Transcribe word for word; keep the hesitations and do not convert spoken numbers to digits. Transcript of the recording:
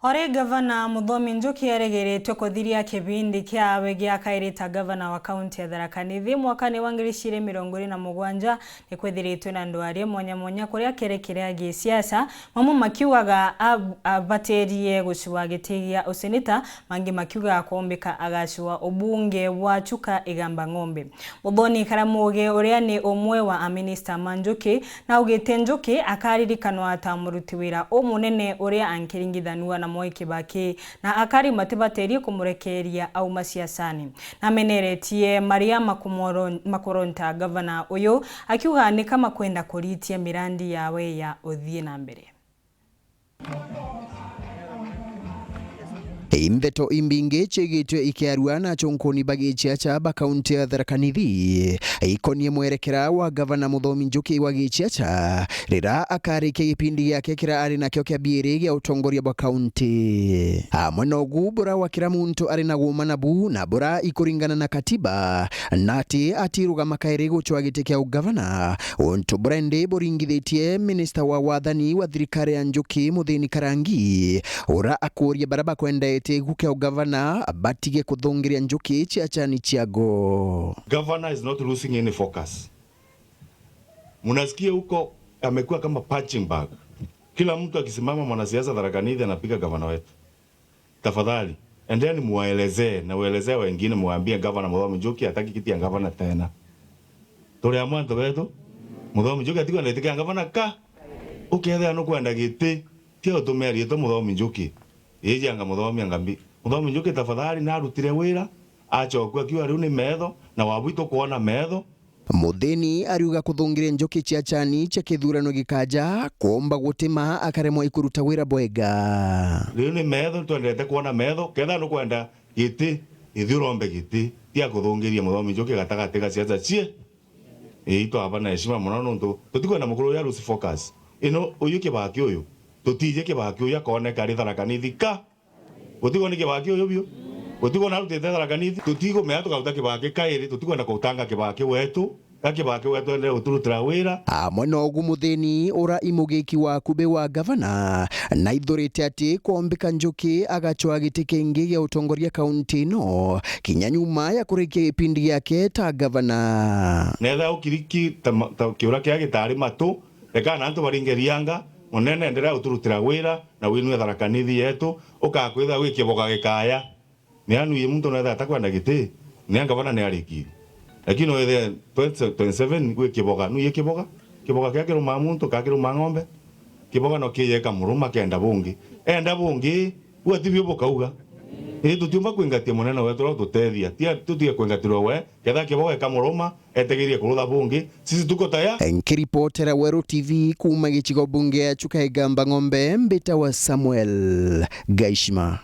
Ori gavana Muthomi Njuki eregeretwe kuthiria kibindi kiawe gia kairi ta gavana wa kaunti ya Tharaka Nithi mwakani wa ngiri ciiri mirongo iri na mugwanja, ni kwithiritwe na ndwaria mwanya mwanya kuria kere kiria gisiasa, mamwe makiugaga ab-, abatirie gucua giti gia useneta, mangi makiugaga kwombika agacua ubunge bwa Chuka Igamba Ng'ombe. Muthoni Karamoge, uria ni umwe wa aminista ma Njuki, naugite Njuki akaririkanwa ta muruti wira umunene uria ankiringithanua na Mwai Kibaki, na akari matibaterie kumurekeria auma siasani. Nameneretie maria makumoro-, makoronta gavana uyu, akiuga ni kama kwenda kuritia mirandi yawe ya uthii na mbere. Ndeto imbingi ciigitwe ikiarua na acunkuni ba Gichiacha ba kaunti ya Tharaka Nithi ikonie mwerekera wa gavana Muthomi Njuki wa Gichiacha rira akarikia gipindi giake kiria ari nakio kia biiri gia utongoria bwa kaunti. Amwe na ugu bura wa kira muntu ari na guuma nabu na bura ikuringana na katiba, na ati atirugama kairi gucwa giti kia ugavana, untu bura indi buringithitie minista wa wathani wa thirikari ya Njuki, Muthini Karangi, ura akuuria baria bakwenda giti giku kia ugavana batige kuthungiria Njuki ciachani ciago. Governor is not losing any focus. Mnasikia huko amekuwa kama punching bag. Kila mtu akisimama mwanasiasa Tharaka Nithi anapiga gavana wetu. Tafadhali, endeni muwaelezee na uelezee wengine, muambie gavana Muthomi Njuki hataki kiti ya gavana tena. Turi amwe antu betu, Muthomi Njuki atikwenda giti kia gavana ka. Ukethira nukwenda giti, tia utumia riitwa Muthomi Njuki. Iji anga Muthomi anga mbi. Muthomi Njuki tafadhali narutire wira, acokua akiuga riu ni metho, na wabu itukwona metho. Muthini ariuga kuthungiria Njuki ciachani cia kithurano gikaja kuumba gutima akaremwa ikuruta wira bwega. Riu ni metho, twendete kwona metho, kethira nukwenda giti, ithi urombe giti, tia kuthungiria Muthomi Njuki gatagati ga siasa cie. Ii, twaba na heshima mono nontu tutikwenda mukuru uyu a lose focus. Ino uyu Kibaki uyu, tutiji Kibaki uyu akoneka ari Tharaka Nithi ka. Gutigwa ni Kibaki uyu biu. Gutigwa narutite Tharaka Nithi. Tutikumenya tukaruta Kibaki kairi, tutikwenda kutanga Kibaki wetu. Ga Kibaki wetu endelee guturutira wira. Amwe na ugu Muthini ura imugiki wa kubi wa gavana, naithurite ati kwombika Njuki agacwa giti kingi gia utongoria kaunti ino, kinya nyuma ya kurikia gipindi giake ta gavana. Netha ukiriki ta ma-, ta kiura kia gitari matu, reka na antu baringe rianga, munene endelee guturutira wira, na winue Tharaka Nithi yetu, ukakwithira wi kiboga gikaya. Ni anu yi muntu netha atakwenda giti, ni anga bana ni arikiri. Lakini wethe twenty twenty-seven gwi kiboga, nu yi kiboga, kiboga kia kiruma muntu, ka kiruma ng'ombe, kiboga no kiyeka muruma kenda bungi. Enda bungi, bua tibio bukauga. Ii tutiumba kwingatia munene wetu ura ututethia, tia tutige kwingatirwa we, ketha kiboga ikamuruma, etegerie kurutha bungi, sisi tuko taya. Nkiripotera Weru T V kuuma gicigo bunge ya Chuka Igamba Ng'ombe, mbita wa Samuel Gaishima.